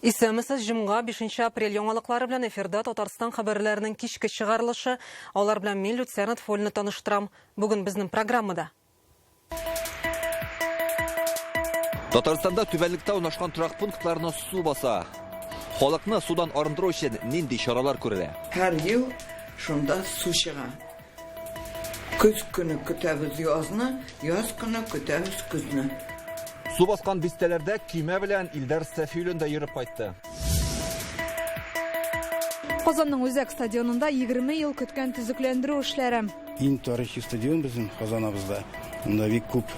Исәнмесез, җомга 5 апрель яңалыклары белән эфирда Татарстан хәбәрләренең кичке чыгарылышы. Алар белән мин Люция Нотфуллина таныштырам. Бүген безнең программада. Татарстанда түбәнлектә урнашкан торак пунктларны су баса. Халыкны судан арындыру өчен нинди чаралар күрелә? Һәр ел шунда су чыга. Көз көне көтәбез язны, яз көне көтәбез көзне. Су баскан бистәләрдә көймә белән Илдар Сәфиуллин да йөреп кайтты. Казанның үзәк стадионында 20 ел көткән төзекләндерү эшләре. Иң тарихи стадион безнең Казаныбызда. Монда бик күп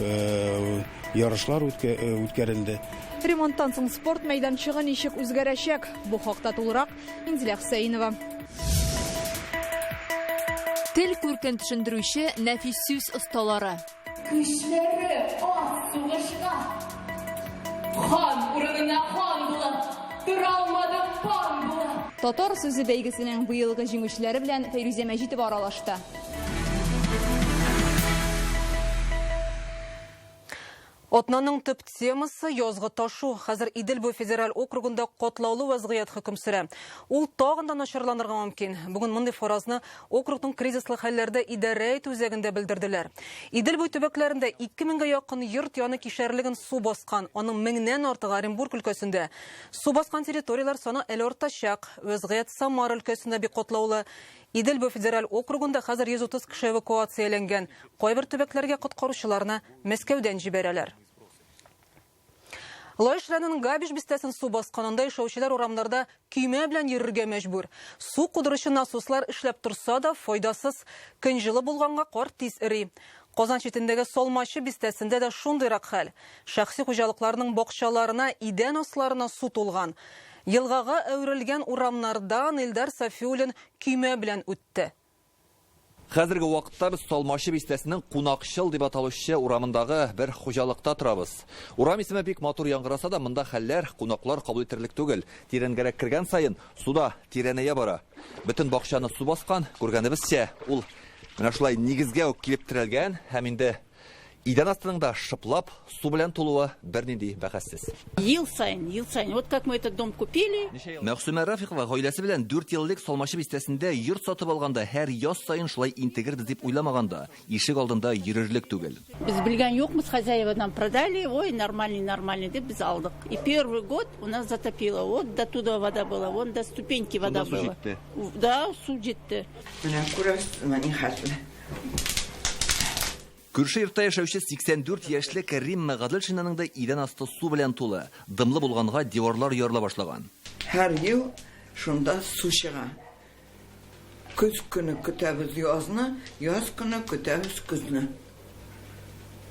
ярышлар үткәрелде. Ремонттан соң спорт мәйданчыгы ничек үзгәрәчәк? Бу хакта тулырак Инзилә Хөсәенова. Тел күркен төшендерүче нәфис сүз осталары. Көчләре аз сугышка. Хан урынына хан булып, тора алмадым пан булып. Татар сүзе бәйгесенең быелгы җиңүчеләре белән Фәйрүзә Мәҗитова аралашты. Атнаның төп темасы язгы ташу. Хәзер Идел буе федераль округында катлаулы вазгыять хөкем сөрә. Ул тагын да начарланырга мөмкин. Бүген мондый фаразны округның кризислы хәлләрдә идарә итү үзәгендә белдерделәр. Идел буе төбәкләрендә 2000гә якын йорт яны кишәрлеген су баскан. Аның меңнән артыгы Оренбург өлкәсендә. Су баскан территорияләр саны әле артачак. Вазгыять Самара өлкәсендә бик катлаулы. Идел буе федераль округында хәзер 130 кеше эвакуацияләнгән. Кайбер төбәкләргә коткаручыларны Мәскәүдән җибәрәләр. Лаеш районының Габиш бистәсен су баскан. Анда яшәүчеләр урамнарда көймә белән йөрергә мәҗбүр. Су кудыручы насослар эшләп торса да, файдасыз. Көн җылы булганга кар тиз эри. Казан читендәге Салмачы бистәсендә дә шундыйрак хәл. Шәхси хуҗалыкларның бакчаларына, идән асларына су тулган. Елгага әверелгән урамнардан Илдар Сафиуллин көймә белән үтте. Хәзерге вакытта без Салмачы бистәсенең Кунакчыл дип аталучы урамындагы бер хуҗалыкта торабыз. Урам исеме бик матур яңгыраса да, монда хәлләр кунаклар кабул итерлек түгел. Тирәнгәрәк кергән саен су да тирәнәя бара. Бөтен бакчаны су баскан, күргәнебезчә, ул менә шулай нигезгә үк килеп терәлгән һәм инде Идән астының да шыплап су белән тулуы бернинди бәхәссез. Ел саен, ел саен. Вот как мы этот дом купили. Мәгъсүмә Рафикова гаиләсе белән 4 ел элек Салмачы бистәсендә йорт сатып алганда һәр яз саен шулай интегербез дип уйламаган да. Ишек алдында йөрерлек түгел. Без белгән юкмыз, хозяева нам продали, ой, нормальный, нормальный дип без алдык. И первый год у нас затопило. Вот до туда вода была, вон до ступеньки вода Шунда су была. җитте. Да, су җитте. Менә күрәсезме, ни хәтле. Күрше йортта яшәүче 84 яшьлек Римма Гаделшинаның да идән асты су белән тулы. Дымлы булганга диварлар ярыла башлаган. Һәр ел шунда су чыга. Көз көне көтәбез язны, яз көне көтәбез көзне.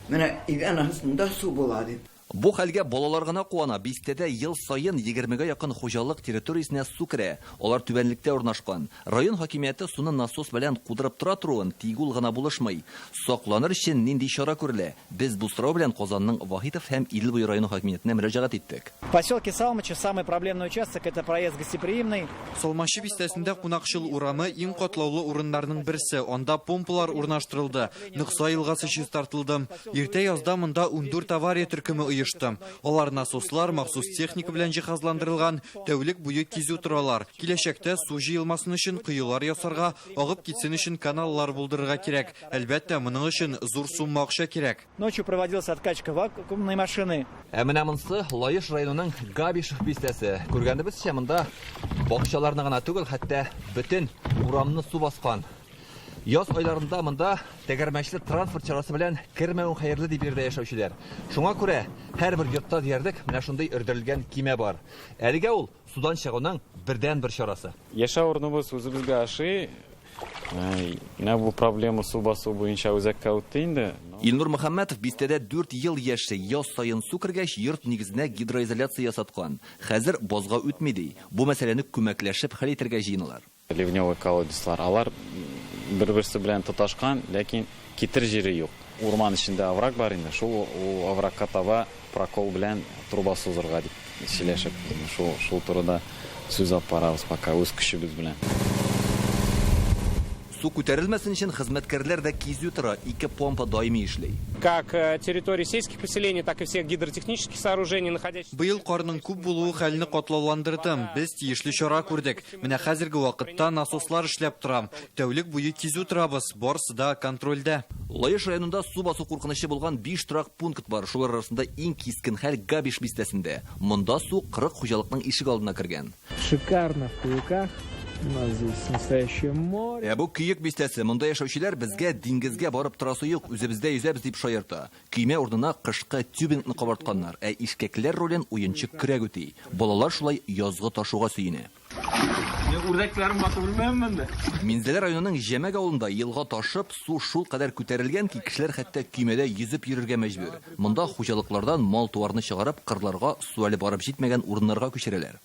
Менә идән астында су була дип. Бу хәлгә балалар гына куана, бистәдә ел саен егермегә якын хуҗалык территориясенә су керә. Алар түбәнлектә урнашкан. Район хакимияте суны насос белән кудырып тора торуын, тик ул гына булышмый. Сакланыр өчен нинди чара күрелә? Без бу сорау белән Казанның Вахитов һәм Идел буе районы хакимиятенә мөрәҗәгать иттек. В поселке Салмачи самый проблемный участок, это проезд Гостеприимный. Салмачы бистәсендә Кунакчыл урамы иң катлаулы урыннарның берсе. Анда помпалар урнаштырылды, Нокса елгасы чистартылды. Иртә язда монда 14 авария төркеме оешты. Алар насослар, махсус техника белән җиһазландырылган, тәүлек буе кизү торалар. Киләчәктә су җыелмасын өчен коелар ясарга, агып китсен өчен каналлар булдырырга кирәк. Әлбәттә, моның өчен зур сумма акча кирәк. Ночью проводилась откачка вакуумной машины. Ә менә монысы Лаеш районының Габишев бистәсе. Күргәнебезчә, монда бакчаларны гына түгел, хәтта бөтен урамны су баскан. Яз айларында монда тәгәрмәчле транспорт чарасы белән кермәвең хәерле ди биредә яшәүчеләр. Шуңа күрә һәрбер йортта диярлек менә шундый өрдерелгән кимә бар. Әлегә ул судан чыгуның бердәнбер чарасы. Яшәү урыныбыз үзебезгә ошый. Менә бу проблема су басу буенча үзәккә үтте инде. Илнур Мөхәммәтов бистәдә 4 ел яши. Яз саен су кергәч, йорт нигезенә гидроизоляция ясаткан. Хәзер базга үтми ди. Бу мәсьәләне күмәкләшеп хәл итәргә җыеналар. Ливневый колодецлар, алар бер-берсе белән тоташкан, ләкин китер җире юк. Урман эчендә овраг бар инде, шул оврагка таба прокол белән труба сузырга дип сөйләшеп, шул, шул турыда сүз алып барабыз пока үз көчебез белән. Су күтәрелмәсен өчен хезмәткәрләр дә кизү тора, ике помпа даими эшли. Как территории сельских поселений, так и всех гидротехнических сооружений, находящихся... Быел карның күп булуы хәлне катлауландырды. Без тиешле чара күрдек. Менә хәзерге вакытта насослар эшләп тора. Тәүлек буе кизү торабыз, барысы да контрольдә. Лаеш районында су басу куркынычы булган 5 торак пункт бар. Шулар арасында иң кискен хәл Габиш бистәсендә. Монда су 40 хуҗалыкның ишек алдына кергән. Шикарно в Куюках. У нас здесь настоящее море. Ә бу Көек бистәсе. Монда яшәүчеләр безгә диңгезгә барып торасы юк, үзебездә йөзәбез дип шаярта. Көймә урынына кышкы тюбингны кабартканнар, ә ишкәкләр ролен уенчык көрәк үти. Балалар шулай язгы ташуга сөенә. Үрдәкләрен батып үлмәм монда. Минзәлә районының Җәмәк авылында елга ташып, су шул кадәр күтәрелгән ки, кешеләр хәтта көймәдә йөзеп йөрергә мәҗбүр. Монда хуҗалыклардан мал-туарны чыгарып, кырларга су әле барып җитмәгән урыннарга күчерәләр.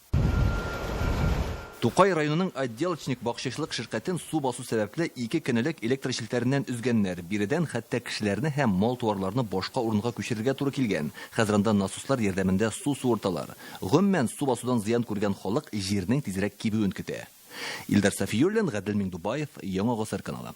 Тукай районының Отделочник бакчачылык ширкәтен су басу сәбәпле 2 көн элек электр челтәреннән өзгәннәр. Биредән хәтта кешеләрне һәм мал-туарларны башка урынга күчерергә туры килгән. Хәзер анда насослар ярдәмендә су суырталар. Гомумән, су басудан зыян күргән халык җирнең тизрәк кибүен көтә. Илдар Сафиуллин, Гадел Миңдубаев, Яңа Гасыр каналы.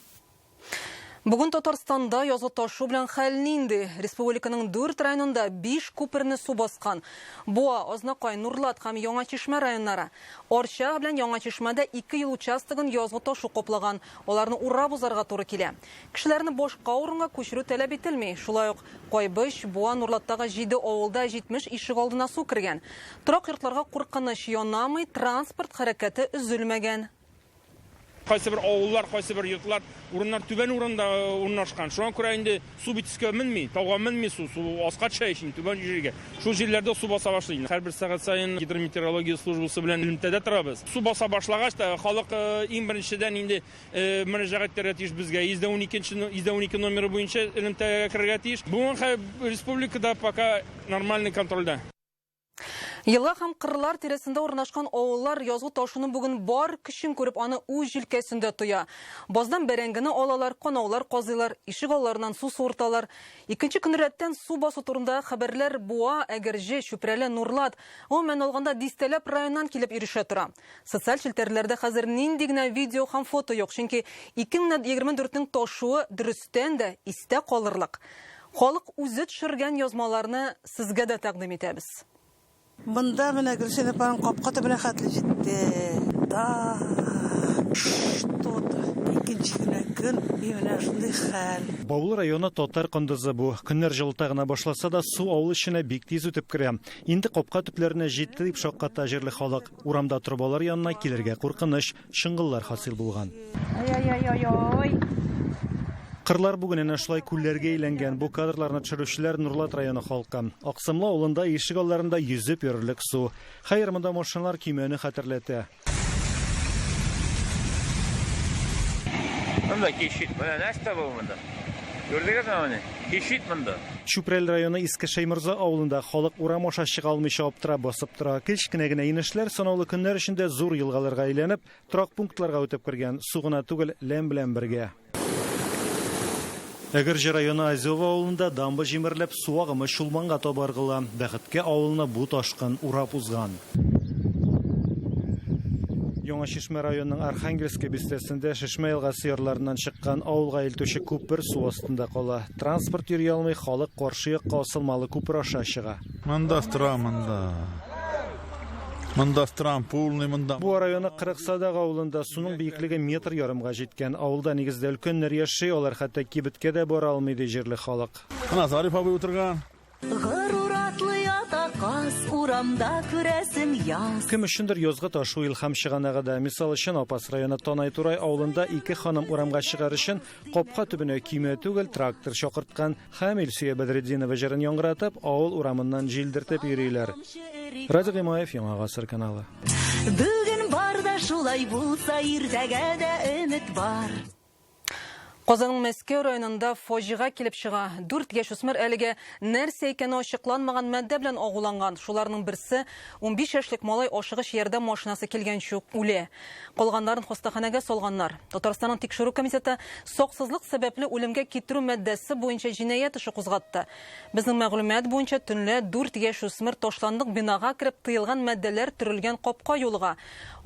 Бүген Татарстанда язгы ташу белән хәл нинди? Республиканың 4 районында 5 күперне су баскан. Буа, Азнакай, Нурлат һәм Яңа Чишмә районнары. Арча белән Яңа Чишмәдә 2 юл участогын язгы ташу каплаган. Аларны урап узарга туры килә. Кешеләрне башка урынга күчерү таләп ителми. Шулай ук Кайбыч, Буа, Нурлаттагы 7 авылда 70 ишегалдына су кергән. Торак йортларга куркыныч янамый, транспорт хәрәкәте өзелмәгән. Кайсы бер авыллар, кайсы бер йортлар, урыннар түбән урында урнашкан. Шуңа күрә инде су бит өскә менми, тауга менми су, су аска төшә ич инде, түбән җиргә. Шул җирләрдә су баса башлый. Һәрбер сәгать саен гидрометеорология службасы белән элемтәдә торабыз. Су баса башлагач та халык иң беренчедән инде мөрәҗәгать итәргә тиеш безгә. 112 номеры буенча элемтәгә керергә тиеш. Бүген хәзер республикада пока нормальный контрольдә. Елга һәм кырлар тирәсендә урнашкан авыллар язгы ташуның бүген бар көчен күреп, аны үз җилкәсендә тоя. Баздан бәрәңгене алалар, канаулар казыйлар, ишек алларыннан су суырталар. Икенче көн рәттән су басу турындагы хәбәрләр Буа, Әгерҗе, Чүпрәле, Нурлат, гомумән алганда дистәләп районнан килеп ирешә тора. Социаль челтәрләрдә хәзер нинди генә видео һәм фото юк, чөнки 2024-нең ташуы дөрестән дә истә калырлык. Халык үзе төшергән язмаларны сезгә дә тәкъдим итәбез. Монда менә Гөлсинә апаның капка төбенә хәтле җитте. Да, что-то. Икенче генә көн, и менә шундый хәл. Баулы районы Татар Кондызы бу. Көннәр җылыта гына башласа да, су авыл эченә бик тиз үтеп керә. Инде капка төпләренә җитте дип шакката җирле халык. Урамда торбалар янына килергә куркыныч, чыңгыллар хасил булган. Ай-ай-ай-ай-ай. Кырлар бүген әнә шулай күлләргә әйләнгән. Бу кадрларны төшерүчеләр Нурлат районы халкы. Аксымлы авылында ишек алларында йөзеп йөрерлек су. Хәер, монда машиналар көймәне хәтерләтә. Монда кишит, менә нәрсә бу монда? Күрдегезме моны? Кишит монда. Чүпрәл районы Иске Шәйморза авылында халык урам аша чыга алмыйча аптырап басып тора. Кечкенә генә инешләр санаулы көннәр эчендә зур елгаларга әйләнеп, торак пунктларга үтеп кергән. Су гына түгел, ләм белән бергә. Әгерҗе районы Азево авылында дамба җимерелеп, су агымы Чулманга таба ыргыла. Бәхеткә авылны бу ташкын урап узган. Яңа Чишмә районының Архангельский бистәсендә Шешмә елгасы ярларыннан чыккан авылга илтүче күпер су астында кала. Транспорт йөри алмый, халык каршы якка асылмалы күпер аша чыга. Монда тора, монда. Монда стран полный, монда. Буа районы 40 Садак авылында суның биеклеге метр ярымга җиткән. Авылда нигездә өлкәннәр яши, алар хәтта кибеткә дә бара алмый, ди җирле халык. Ана Зариф абый утырган. Горур атлы ята каз, урамда күрәсең яз. Кем өчендер язгы ташу илһам чыганагы да. Мисал өчен, Апас районы Танай Турай авылында ике ханым урамга чыгар өчен капка төбенә көймә түгел, трактор чакырткан. Һәм Илсөя Бәдретдинова җырын яңгыратып, авыл урамыннан җилдертеп йөриләр. Радик Имаев, Яңа Гасыр каналы. Бүген бар да шулай булса, иртәгә дә өмет бар. Казанның Мәскәү районында фаҗига килеп чыга. Дүрт яшүсмер әлегә нәрсә икәне ачыкланмаган матдә белән агуланган. Шуларның берсе, 15 яшьлек малай ашыгыч ярдәм машинасы килгәнче үк үлә. Калганнарын хастаханәгә салганнар. Татарстанның тикшерү комитеты саксызлык сәбәпле үлемгә китерү маддәсе буенча җинаять эше кузгатты. Безнең мәгълүмат буенча, төнлә дүрт яшүсмер ташландык бинага кереп тыелган матдәләр төрелгән капка юлыга.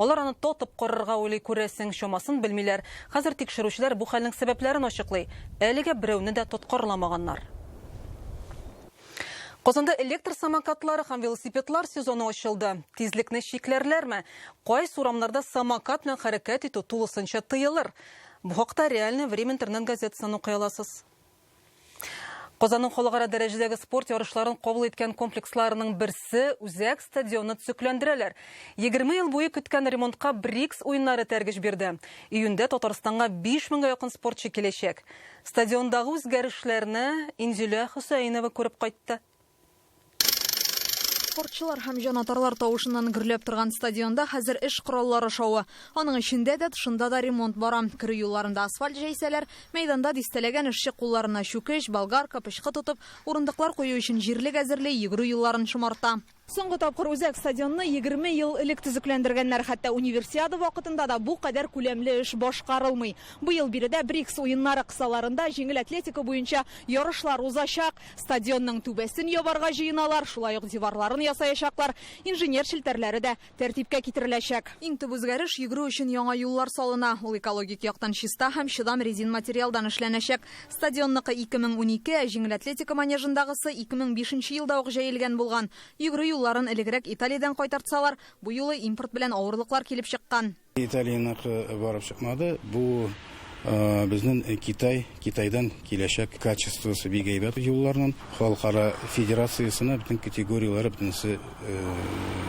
Алар аны татып карарга уйлый, күрәсең, чамасын белмиләр. Хәзер тикшерүчеләр бу хәлнең сәбәпләрен ачыклый. Әлегә берәүне дә тоткарламаганнар. Казанда электр самокатлары һәм велосипедлар сезоны ачылды. Тизлекне чикләрләрме? Кайсы урамнарда самокат белән хәрәкәт итү тулысынча тыелыр? Бу хакта Реальное время интернет-газетасыннан укый аласыз. Казанның халыкара дәрәҗәдәге спорт ярышларын кабул иткән комплексларының берсе Үзәк стадионны төзекләндерәләр. 20 ел буе көткән ремонтка БРИКС уеннары этәргеч бирде. Июньдә Татарстанга 5 меңгә якын спортчы киләчәк. Стадиондагы үзгәрешләрне Инзилә Хөсәенова күреп кайтты. Спортчылар һәм җанатарлар тавышыннан гөрләп торган стадионда хәзер эш кораллары шавы. Аның эчендә дә, тышында да ремонт бара. Керү юлларында асфальт җәйсәләр, мәйданда дистәләгән эшче кулларына чүкеч, болгарка, пычкы тотып, урындыклар кую өчен җирлек әзерли, йөгерү юлларын шомарта. Соңгы тапкыр үзәк стадионны 20 ел элек төзекләндергәннәр. Хәтта Универсиада вакытында да бу кадәр күләмле эш башкарылмый. Быел биредә БРИКС уеннары кысаларында җиңел атлетика буенча ярышлар узачак. Стадионның түбәсен ябарга җыеналар, шулай ук диварларын ясаячаклар, инженер челтәрләре дә тәртипкә китереләчәк. Иң төп үзгәреш, йөгерү өчен яңа юллар салына. Ул экологик яктан чиста һәм чыдам резин материалдан эшләнәчәк. Стадионныкы 2012, ә җиңел атлетика манежындагысы 2005 нче елда ук җәелгән булган. Йөгерү юлларын элегрәк Италиядән кайтартсалар, бу юлы импорт белән авырлыклар килеп чыккан. Италияныкы барып чыкмады. Бу безнең Китай, Китайдан киләчәк качествосы бик әйбәт юлларның. Халыкара федерациясенә бөтен категорияләре бөтенесе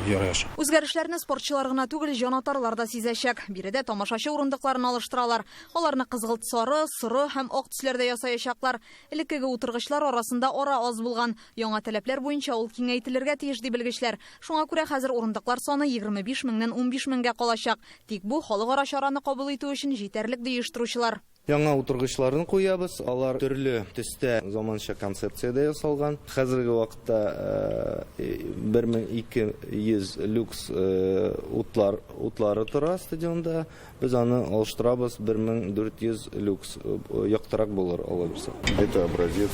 яраячак. Үзгәрешләрне спортчылар гына түгел, җанатарлар да сизәчәк. Биредә тамашачы урындыкларын алыштыралар. Аларны кызгылт сары, соры һәм ак төсләрдә ясаячаклар. Элеккеге утыргычлар арасында ара аз булган. Яңа таләпләр буенча ул киңәйтелергә тиеш, ди белгечләр. Шуңа күрә хәзер урындыклар саны 25 меңнән 15 меңгә калачак. Тик бу халыкара чараны кабул итү өчен җитәрлек, ди оештыручылар. Яңа утыргычларны куябыз. Алар төрле төстә, заманча концепциядә ясалган. Хәзерге вакытта 1200 люкс утлар утлары тора стадионда. Без аны алыштырабыз, 1400 люкс яктырак булыр, Алла бирсә. Это образец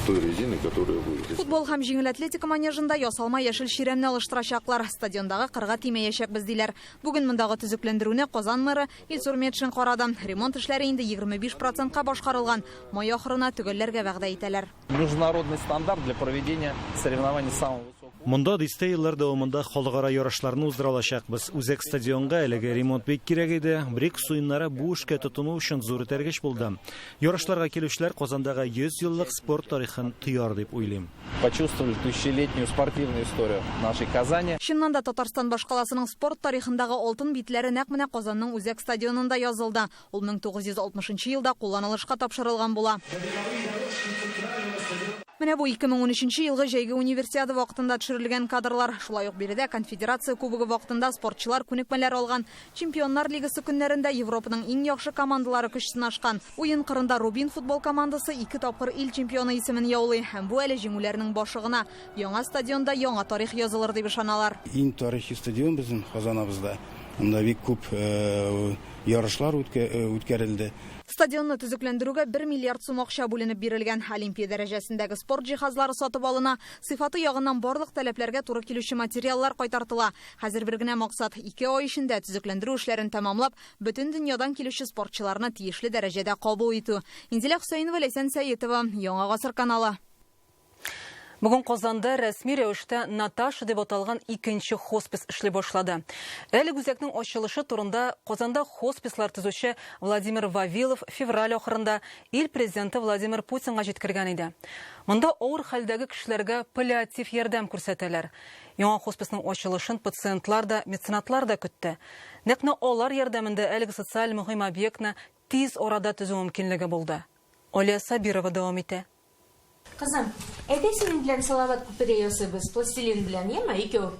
той резины, которая будет. Футбол һәм җиңел атлетика манежында ясалма яшел чирәмне алыштырачаклар. Стадиондагы кырга тимәячәкбез, диләр. Бүген мондагы төзекләндерүне Казан мэры Илсур Метшин карады. Ремонт эшләре инде 25 процентка башкарылган. Май ахырына төгәлләргә вәгъдә итәләр. Международный стандарт для проведения соревнований самого высокого. Монда дистә еллар дәвамында халыкара ярышларны уздыра алачакбыз. Үзәк стадионга әлеге ремонт бик кирәк иде. БРИКС уеннары бу эшкә тотыну өчен зур этәргеч булды. Ярышларга килүчеләр Казандагы 100 еллык спорт тарихын тояр дип уйлыйм. Почувствовали тысячелетнюю спортивную историю нашей Казани. Чыннан да, Татарстан башкаласының спорт тарихындагы алтын битләре нәкъ менә Казанның Үзәк стадионында язылды. Ул 1960 нчы елда кулланылышка тапшырылган була. Менә бу 2013 нче елгы җәйге Универсиада вакытында төшерелгән кадрлар. Шулай ук биредә Конфедерация Кубогы вакытында спортчылар күнекмәләр алган. Чемпионнар Лигасы көннәрендә Европаның иң яхшы командалары көч сынашкан. Уен кырында Рубин футбол командасы ике тапкыр ил чемпионы исемен яулый. Һәм бу әле җиңүләрнең башы гына. Яңа стадионда яңа тарих язылыр дип ышаналар. Иң тарихи стадион безнең Казаныбызда. Анда бик күп ярышлар үткәрелде. Стадионны төзекләндерүгә бер миллиард сум акча бүленеп бирелгән. Олимпия дәрәҗәсендәге спорт җиһазлары сатып алына, сыйфаты ягыннан барлык таләпләргә туры килүче материаллар кайтартыла. Хәзер бер генә максат, ике ай эчендә төзекләндерү эшләрен тәмамлап, бөтен дөньядан килүче спортчыларны тиешле дәрәҗәдә кабул итү. Инзилә Хөсәенова, Ләйсән Сәетова, Яңа гасыр каналы. Бүген Казанда рәсми рәвештә Наташа дип аталган икенче хоспис эшли башлады. Әлеге үзәкнең ачылышы турында Казанда хоспислар төзүче Владимир Вавилов февраль ахырында ил президенты Владимир Путинга җиткергән иде. Монда авыр хәлдәге кешеләргә паллиатив ярдәм күрсәтәләр. Яңа хосписның ачылышын пациентлар да, меценатлар да көтте. Нәкъ менә алар ярдәмендә әлеге социаль мөһим объектны тиз арада төзү мөмкинлеге булды. Алия Сабирова дәвам итә. Кызым, әйдә синең белән салават күпере ясыйбыз, пластилин белән, яме, икәү.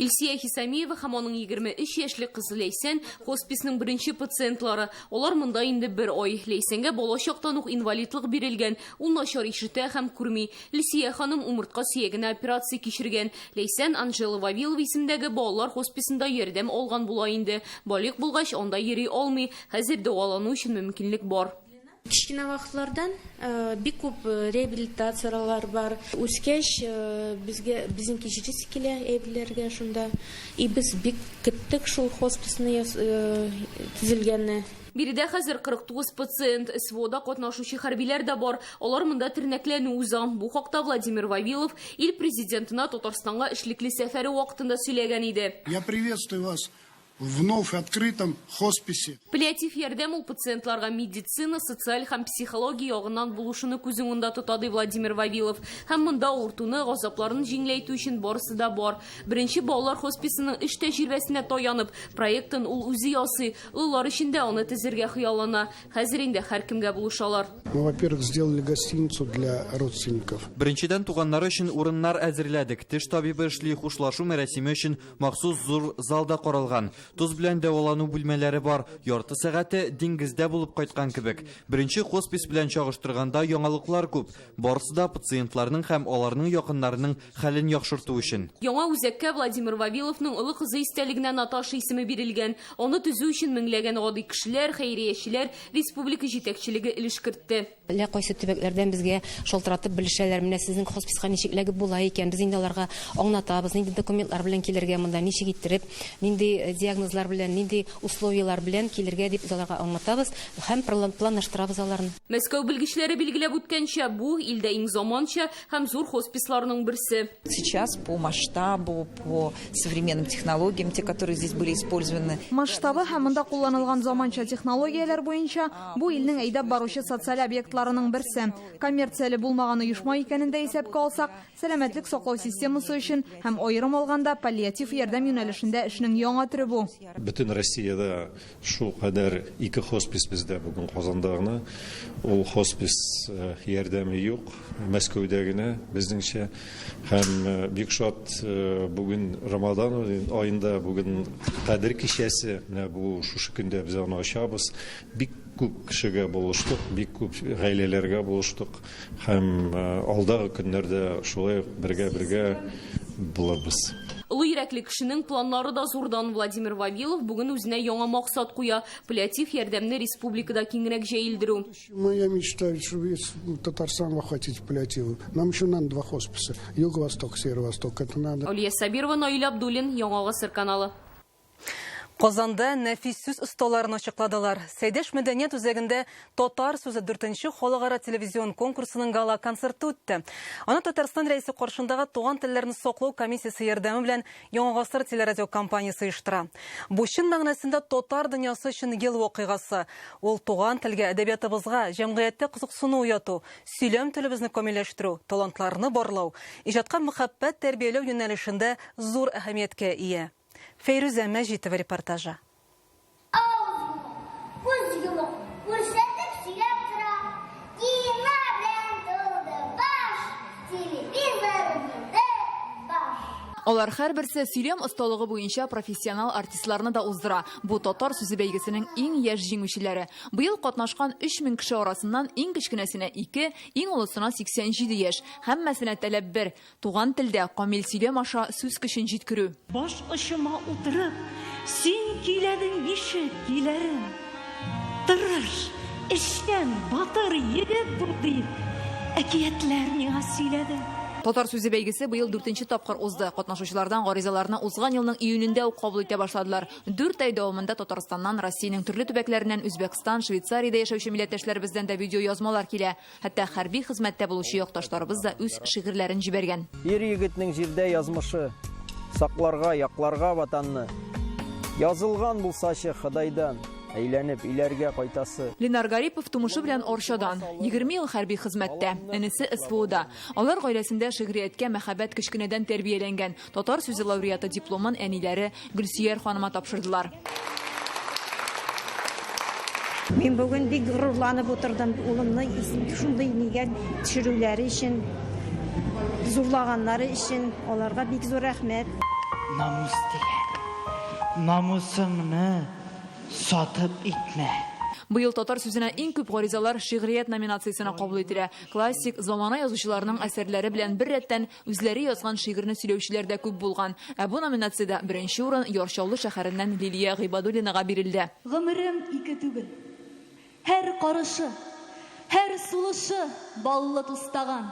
Илсия Хисамиева һәм аның 23 яшьлек кызы Ләйсән хосписның беренче пациентлары. Алар монда инде бер ай. Ләйсәнгә бала чактан ук инвалидлык бирелгән. Ул начар ишетә һәм күрми. Илсия ханым умыртка сөягенә операция кичергән. Ләйсән Анжела Вавилова исемендәге балалар хосписында ярдәм алган була инде. Балигъ булгач, анда йөри алмый. Хәзер дәвалану өчен мөмкинлек бар. Кечкенә вакытлардан бик күп реабилитацияләр бар. Үскәч, безгә безнең кичерәсе килә әйберләргә шунда. И без бик көттек шул хосписны төзелгәнне. Биредә хәзер 49 пациент. СВОда катнашучы хәрбиләр дә бар. Алар монда тернәкләнү уза. Бу хакта Владимир Вавилов ил президентына Татарстанга эшлекле сәфәре вакытында сөйләгән иде. Я приветствую вас в вновь открытом хосписе. Паллиатив ярдәм ул пациентларга медицина, социаль һәм психология ягыннан булышуны күз уңында тота, ди Владимир Вавилов. Һәм монда авыртуны, газапларын җиңеләйтү өчен барысы да бар. Беренче балалар хосписының эш тәҗрибәсенә таянып, проектын ул үзе ясый. Олылар өчен дә аны төзергә хыяллана. Хәзер инде һәркемгә булышалар. Мы, во-первых, сделали гостиницу для родственников. Беренчедән, туганнары өчен урыннар әзерләдек. Теш табибы эшли, хушлашу мәрасиме өчен махсус зур зал да каралган. Тоз белән дәвалану бүлмәләре бар. Ярты сәгате диңгездә булып кайткан кебек. Беренче хоспис белән чагыштырганда яңалыклар күп. Барысы да пациентларның һәм аларның якыннарының хәлен яхшырту өчен. Яңа үзәккә Владимир Вавиловның олы кызы истәлегенә Наташа исеме бирелгән. Аны төзү өчен меңләгән гади кешеләр, хәйриячеләр, республика җитәкчелеге өлеш кертте. Әллә кайсы төбәкләрдән безгә шалтыратып белешәләр, менә сезнең хосписка ничек эләгеп була икән, без инде аларга аңлатабыз, нинди документлар белән килергә монда, ничек иттереп, нинди диагнозлар белән, нинди условияләр белән килергә дип без аларга аңлатабыз һәм планлаштырабыз аларны. Мәскәү белгечләре билгеләп үткәнчә, бу илдә иң заманча һәм зур хосписларның берсе. Сейчас по масштабу, по современным технологиям, те, которые здесь были использованы. Масштабы һәм монда кулланылган заманча технологияләр буенча бу илнең әйдәп баручы социаль объектларының берсе. Коммерцияле булмаган оешма икәнен дә исәпкә алсак, сәламәтлек саклау системасы өчен һәм аерым алганда паллиатив ярдәм юнәлешендә эшнең яңа төре бу. Бөтен Россиядә шул кадәр ике хоспис бездә бүген Казанда гына. Ул хоспис ярдәме юк, Мәскәүдә генә безнеңчә. Һәм бик шат бүген Рамадан аенда, бүген Кадер кичәсе, менә бу шушы көндә без аны ачабыз. Бик күп кешегә булыштык, бик күп гаиләләргә булыштык һәм алдагы көннәрдә шулай бергә-бергә булырбыз. Олы йөрәкле кешенең планнары да зурдан. Владимир Вавилов бүген үзенә яңа максат куя: паллиатив ярдәмне республикада киңрәк җәелдерү. Моя мечта, чтобы весь Татарстан охватить паллиативом. Нам еще надо два хосписа: Юго-Восток, Северо-Восток. Это надо. Алия Сабирова, Наиль Абдуллин, Яңа Гасыр каналы. Казанда нәфис сүз осталарын ачыкладылар. Сәйдәш мәдәният үзәгендә Татар сүзе 4нче халыкара телевизион конкурсының гала концерты үтте. Аны Татарстан Рәисе каршындагы туган телләрне саклау комиссиясе ярдәме белән Яңа Гасыр телерадиокомпаниясе оештыра. Бу чын мәгънәсендә татар дөньясы өчен ел вакыйгасы. Ул туган телгә, әдәбиятыбызга, җәмгыятьтә кызыксыну уяту, сөйләм телебезне камилләштерү, талантларны барлау, иҗатка мәхәббәт тәрбияләү юнәлешендә зур әһәмияткә ия. Фәйрүзә Мәҗитова репортажы. Күз йомык, күрсәтеп сөйләп тора. Кино белән тулды баш, телевизор булды баш. Алар һәрберсе сөйләм осталыгы буенча профессионал артистларны да уздыра. Бу татар сүзе бәйгесенең иң яшь җиңүчеләре. Быел катнашкан 3000 кеше арасыннан иң кечкенәсенә 2, иң олысына 87 яшь. Һәммәсенә таләп бер: туган телдә камил сөйләм аша сүз көчен җиткерү. Баш очыма утырып, син көйләдең бишек көйләрен. Тырыш, эшчән, батыр егет бул дип, әкиятләр миңа сөйләдең. Татар сүзе бәйгесе быел 4нче тапкыр узды. Катнашучылардан гаризаларны узган елның июнендә үк кабул итә башладылар. 4 ай дәвамында Татарстаннан, Россиянең төрле төбәкләреннән, Үзбәкстан, Швейцариядә яшәүче милләттәшләребездән дә видеоязмалар килә. Хәтта хәрби хезмәттә булучы якташларыбыз да үз шигырьләрен җибәргән. Ир егетнең җирдә язмышы, сакларга, якларга ватанны. Язылган булсачы Ходайдан, әйләнеп иләргә кайтасы. Ленар Гарипов тумышы белән Орчадан. 20 ел хәрби хезмәттә, энесе СВОда. Алар гаиләсендә шигърияткә мәхәббәт кечкенәдән тәрбияләнгән. Татар сүзе лауреаты дипломын әниләре Гөлсөяр ханыма тапшырдылар. Мин бүген бик горурланып утырдым. Улымны шундый нигә төшерүләре өчен, зурлаганнары өчен аларга бик зур рәхмәт. Намус дигән. Намусыңны сатып итмә. Быел татар сүзенә иң күп гаризалар шигърият номинациясенә кабул ителә. Классик, замана язучыларының әсәрләре белән беррәттән үзләре язган шигырьне сөйләүчеләр дә күп булган. Ә бу номинациядә беренче урын Яр Чаллы шәһәреннән Лилия Гыйбадуллинага бирелде. Гомерем ике түгел. Һәр карышы, һәр сулышы баллы тустаган.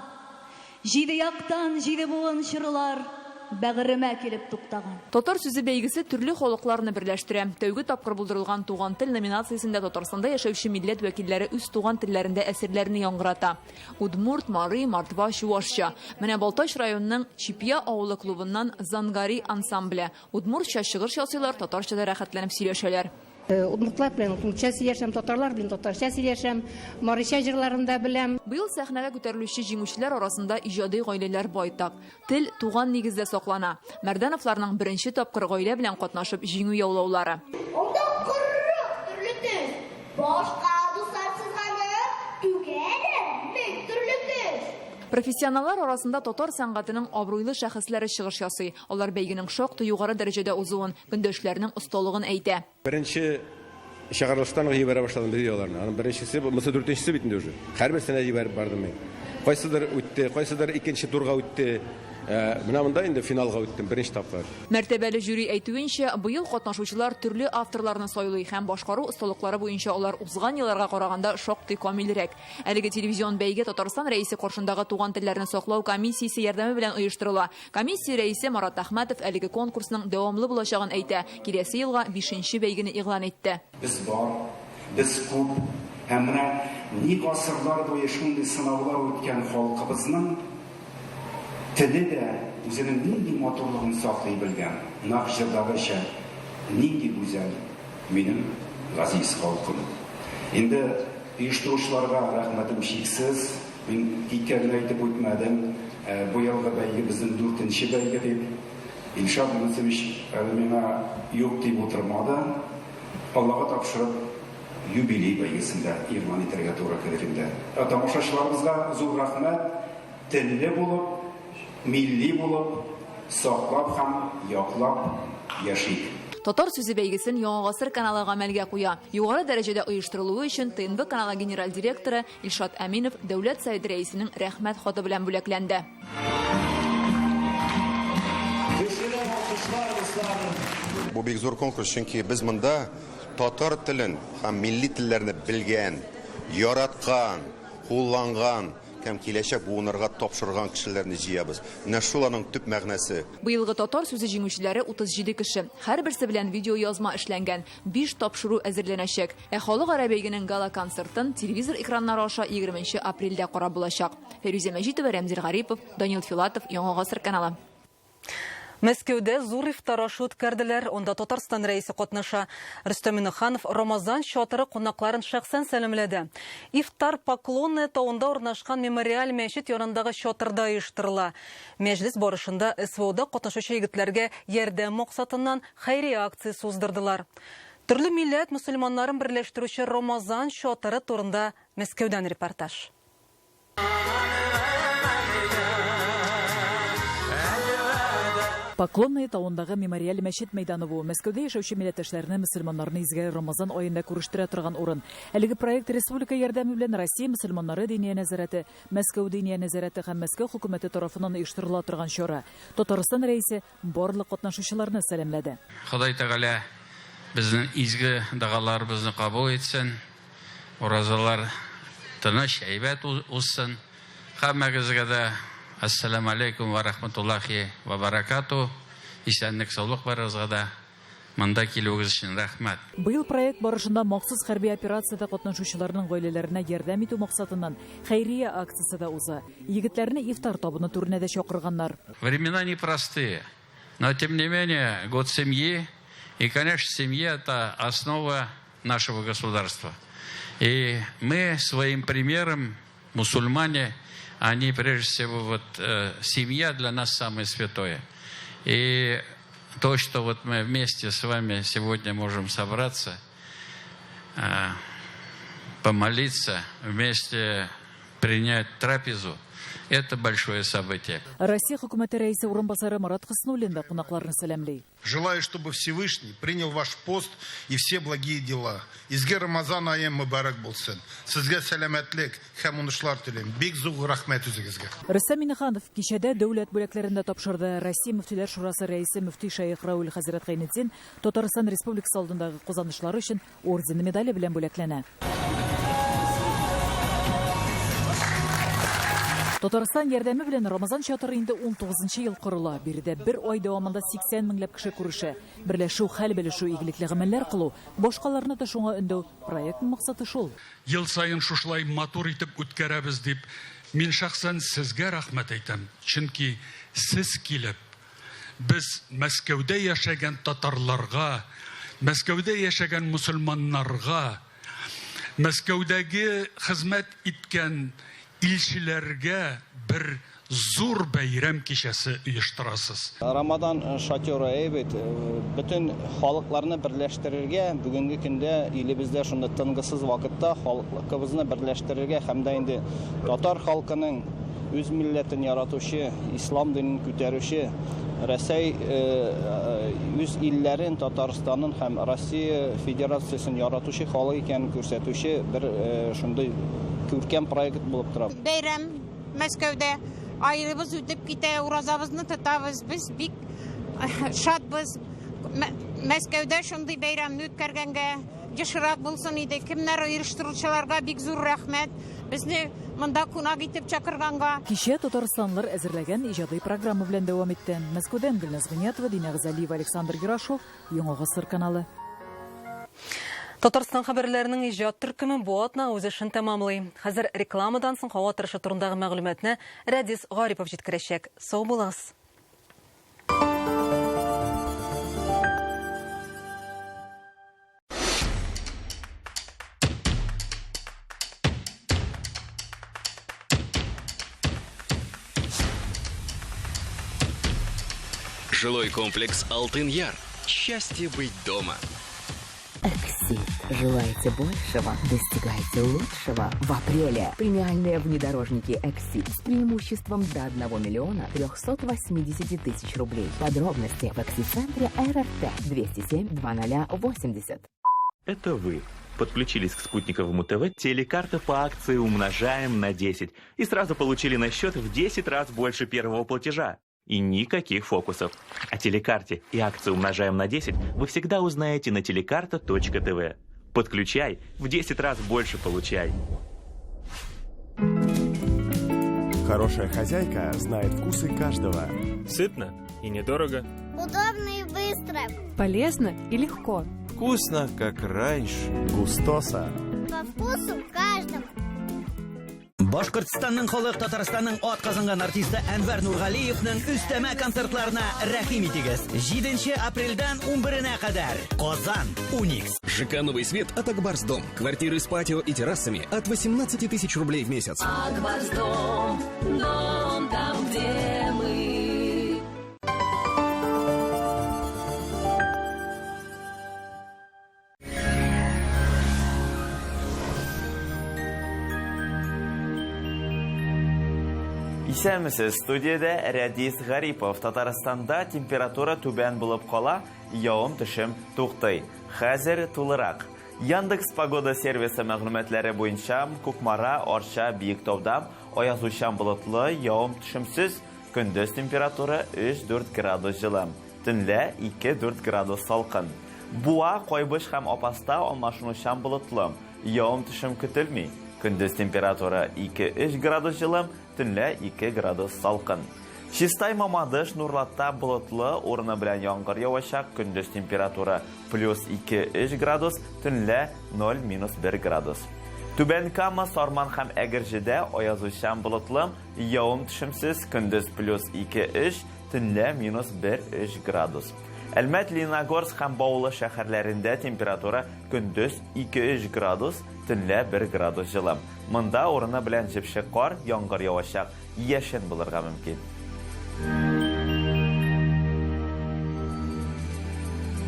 Җиде яктан җиде буын чорлар бәгыремә килеп туктаган. Татар сүзе бәйгесе төрле халыкларны берләштерә. Тәүге тапкыр булдырылган Туган тел номинациясендә Татарстанда яшәүче милләт вәкилләре үз туган телләрендә әсәрләрне яңгырата. Удмурт, мари, мордва, чуашча. Менә Балтач районының Чипья авылы клубыннан Зангари ансамбле. Удмуртча чыгыш ясыйлар, татарча да рәхәтләнеп сөйләшәләр. Удмуртлар белән удмуртча сөйләшәм, татарлар белән татарча сөйләшәм, марича җырларын да беләм. Быел сәхнәгә күтәрелүче җиңүчеләр арасында иҗади гаиләләр байтак. Тел туган нигездә саклана. Мәрдәновларның беренче тапкыр гаилә белән катнашып җиңү яулаулары. Анда 40 төрле төс, башка дуслар сызганып, түгәләр мең төрле төс. Профессионаллар арасында татар сәнгатенең абруйлы шәхесләре чыгыш ясый. Алар бәйгенең шактый югары дәрәҗәдә узуын, көндәшләренең осталыгын әйтә. Беренче чыгарылыштан ук җибәрә башладым видеоларны. Аның беренчесе, монысы дүртенчесе бит инде уже. Һәрберсенә җибәреп бардым мин. Кайсыдыр үтте, кайсыдыр икенче турга үтте. Менә монда инде финалга үттем беренче тапкыр. Мәртәбәле жюри әйтүенчә, быел катнашучылар төрле авторларны сайлый һәм башкару осталыклары буенча алар узган елларга караганда шактый камилрәк. Әлеге телевизион бәйге Татарстан Рәисе каршындагы туган телләрне саклау комиссиясе ярдәме белән оештырыла. Комиссия рәисе Марат Әхмәтов әлеге конкурсның дәвамлы булачагын әйтә. Киләсе елга бишенче бәйгене игълан итте. Без бар, без күп һәм менә ни гасырлар буе шундый сынаулар үткән халкыбызның теле дә үзенең нинди матурлыгын саклый белгән, нәкъ җырдагыча, нинди гүзәл минем газиз халкым. Инде оештыручыларга рәхмәтем чиксез. Мин тиккә генә әйтеп үтмәдем, быелгы бәйге безнең дүртенче бәйге дип. Илшат Юнысович әле миңа юк дип утырмады. Аллага тапшырып, юбилей бәйгесен дә игълан итәргә туры килер инде. Ә тамашачыларыбызга зур рәхмәт, телле булып, милли булып, саклап һәм яклап яшик. Татар сүзе бәйгесен Яңа гасыр каналы гамәлгә куя. Югары дәрәҗәдә оештырылуы өчен ТНВ каналы генераль директоры Илшат Әминов Дәүләт Советы рәисенең рәхмәт хаты белән бүләкләнде. Бу бик зур конкурс, чөнки без монда татар телен һәм милли телләрне белгән, яраткан, кулланган һәм киләчәк буыннарга тапшырган кешеләрне җыябыз. Менә шул аның төп мәгънәсе. Быелгы татар сүзе җиңүчеләре 37 кеше. Һәрберсе белән видеоязма эшләнгән. 5 тапшыру әзерләнәчәк. Ә халыкара бәйгенең гала-концертын телевизор экраннары аша 20 апрельдә карап булачак. Фәйрүзә Мәҗитова, Рәмзил Гарипов, Данил Филатов, Яңа гасыр каналы. Мәскәүдә зур ифтар ашы үткәрделәр. Анда Татарстан рәисе катнаша. Рөстәм Миңнеханов Рамазан чатыры кунакларын шәхсән сәламләде. Ифтар Поклонная тавында урнашкан мемориаль мәчет янындагы чатырда оештырыла. Мәҗлес барышында СВОда катнашучы егетләргә ярдәм максатыннан хәйрия акциясе уздырдылар. Төрле милләт мөселманнарын берләштерүче Рамазан чатыры турында Мәскәүдән репортаж. Поклонная тавындагы мемориаль мәчет мәйданы бу. Мәскәүдә яшәүче милләттәшләрне мөселманнарны изге Рамазан аенда күрештерә торган урын. Әлеге проект республика ярдәме белән Россия мөселманнары диния нәзарәте, Мәскәү диния нәзарәте һәм Мәскәү хөкүмәте тарафыннан оештырыла торган чара. Татарстан рәисе барлык катнашучыларны сәламләде. Ходай Тәгалә безнең изге догаларыбызны кабул итсен. Уразалар тыныч, әйбәт узсын. Һәммәгезгә дә ассаламу алейкум ва рахматуллахи ва баракату. Исәнлек, саулык барыгызга да. Монда килүегез өчен рәхмәт. Быел проект барышында махсус хәрби операциядә катнашучыларның гаиләләренә ярдәм итү максатыннан хәйрия акциясе дә уза. Егетләрне ифтар табыны түренә дә чакырганнар. Времена непростые, но тем не менее год семьи, и, конечно, семья это основа нашего государства. И мы своим примером, мусульмане, они прежде всего семья для нас самое святое. И то, что мы вместе с вами сегодня можем собраться, помолиться, вместе принять трапезу, Это большое событие. Россия хөкүмәте рәисе урынбасары Марат Хөснуллин да кунакларны сәламли. Желаю, чтобы Всевышний принял ваш пост и все благие дела. Изге Рамазан ае мөбарәк булсын. Сезгә сәламәтлек һәм уңышлар телим. Бик зур рәхмәт үзегезгә. Рөстәм Миңнеханов кичәдә дәүләт бүләкләрен дә тапшырды. Россия мөфтиләр шурасы рәисе мөфти шәех Равил хәзрәт Гайнетдин Татарстан Республикасы алдындагы казанышлары өчен ордены медале белән бүләкләнә. Татарстан ярдәме белән Рамазан чатыры инде 19 ел корыла. Биредә бер ай дәвамында 80 меңләп кеше күрешә. Берләшү, хәл белешү, игелекле гамәлләр кылу, башкаларны да шуңа өндәү проектның максаты шул. Ел саен шушылай матур итеп үткәрәбез дип, мин шәхсән сезгә рәхмәт әйтәм. Чөнки сез килеп, Без Мәскәүдә яшәгән татарларга, Мәскәүдә яшәгән мөселманнарга, Мәскәүдәге хезмәт иткән илчеләргә бер зур бәйрәм кичәсе оештырасыз. Рамадан шатеры әйбәт, бөтен халыкларны берләштерергә, бүгенге көндә илебездә шундый тынгысыз вакытта халыкыбызны берләштерергә һәм дә инде татар халкының Үз милләтен яратучы, ислам динен күтәрүче, Рәсәй үз илләрен, Татарстанын һәм Россия Федерациясен яратучы халык икәнен күрсәтүче бер шундый күркәм проект булып тора. Бәйрәм Мәскәүдә. Аебыз үтеп китә, уразабызны тотабыз. Без бик шатбыз. Мәскәүдә шундый бәйрәмне үткәргәнгә ешрак булсын иде. Кемнәр оештыручыларга бик зур рәхмәт. Безне монда кунак итеп чакырганга. Кичә татарстанлылар әзерләгән иҗади программа белән дәвам итте. Мәскәүдән Гөлназ Гыйниятова, Динә Гызалиева, Александр Юрашов, Яңа Гасыр каналы. Татарстан хәбәрләренең иҗат төркеме бу атна үз эшен тәмамлый. Хәзер рекламадан соң һава торышы турындагы мәгълүматны Рәдис Гарипов җиткерәчәк. Сау булыгыз! Жилой комплекс «Алтын-Яр». Счастье быть дома. Эксид. Желаете большего? Достигайте лучшего. В апреле премиальные внедорожники «Эксид» с преимуществом до 1 миллиона 380 тысяч рублей. Подробности в Эксид-центре РРТ 207 2080. Это вы подключились к спутниковому ТВ, телекарта по акции умножаем на 10 и сразу получили на счет в 10 раз больше первого платежа. И никаких фокусов. О телекарте и акции умножаем на 10 вы всегда узнаете на телекарта.тв. Подключай, в 10 раз больше получай. Хорошая хозяйка знает вкусы каждого. Сытно и недорого. Удобно и быстро. Полезно и легко. Вкусно, как раньше. Густоса. По вкусу каждому. Башкортстанның халык Татарстанның ат казанган артисты Әнвәр Нургалиевның өстәмә концертларына рәхим итегез. 7 апрельдән 11-нә кадәр. Казан, Уникс. ЖК «Новый свет» от Акбарс Дом. Квартиры с патио и террасами от 18 тысяч рублей в месяц. Акбарс Дом, дом там, где мы. Исәнмесез, студиядә Рәдис Гарипов. Татарстанда температура түбән булып кала, явым-төшем туктый. Хәзер тулырак. Яндекс Погода сервисы мәгълүматлары буенча, Кукмара, Арча, Биектауда аязучан болытлы, явым-төшемсез, көндез температура 3-4 градус җылы. Төнлә 2-4 градус салкын. Буа, Кайбыч һәм Апаста алмашынучан болытлы. Явым-төшем көтелми. Көндез температура 2-3 градус җылы, төнлә 2 градус салкын. Чистай, Мамадыш, Нурлатта болытлы, урыны белән яңгыр явачак, көндез температура плюс 2-3 градус, төнлә 0 минус 1 градус. Түбән Кама, Сарман һәм Әгерҗедә аязучан болытлы, явым-төшемсез, көндез плюс 2-3, Төнлә минус 1-3 градус. Әлмәт, Лениногорск һәм Баулы шәһәрләрендә температура көндез 2-3 градус, төнлә 1 градус җылы. Монда урыны белән җепшек кар, яңгыр явачак, яшен булырга мөмкин.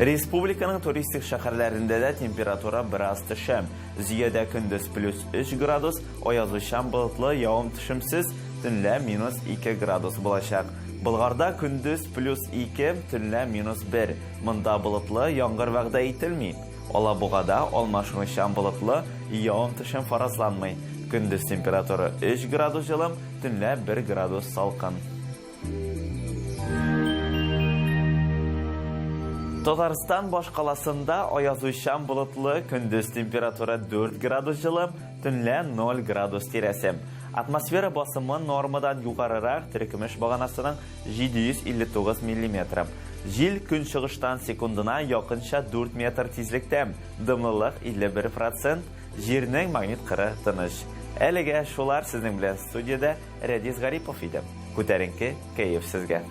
Республиканың туристик шәһәрләрендә дә температура бераз төшә. Зөядә көндез плюс 3 градус, аязучан болытлы, явым-төшемсез, төнлә минус 2 градус булачак. Болгарда көндез плюс 2, төнлә минус 1. Монда болытлы, яңгыр вәгъдә ителми. Алабугада алмашынучан болытлы, явым-төшем фаразланмый. Көндез температура 3 градус җылым, төнлә 1 градус салкын. Татарстан башкаласында аязучан болытлы, көндез температура 4 градус җылы, төнлә 0 градус тирәсе. Атмосфера басымы нормадан югарырак, терекөмеш баганасының 759 миллиметры. Җил көнчыгыштан секундына якынча 4 метр тизлектә, дымлылык 51 процент, җирнең магнит кыры тыныч. Әлегә шулар, сезнең белән студиядә Рәдис Гарипов иде. Күтәренке кәеф сезгә!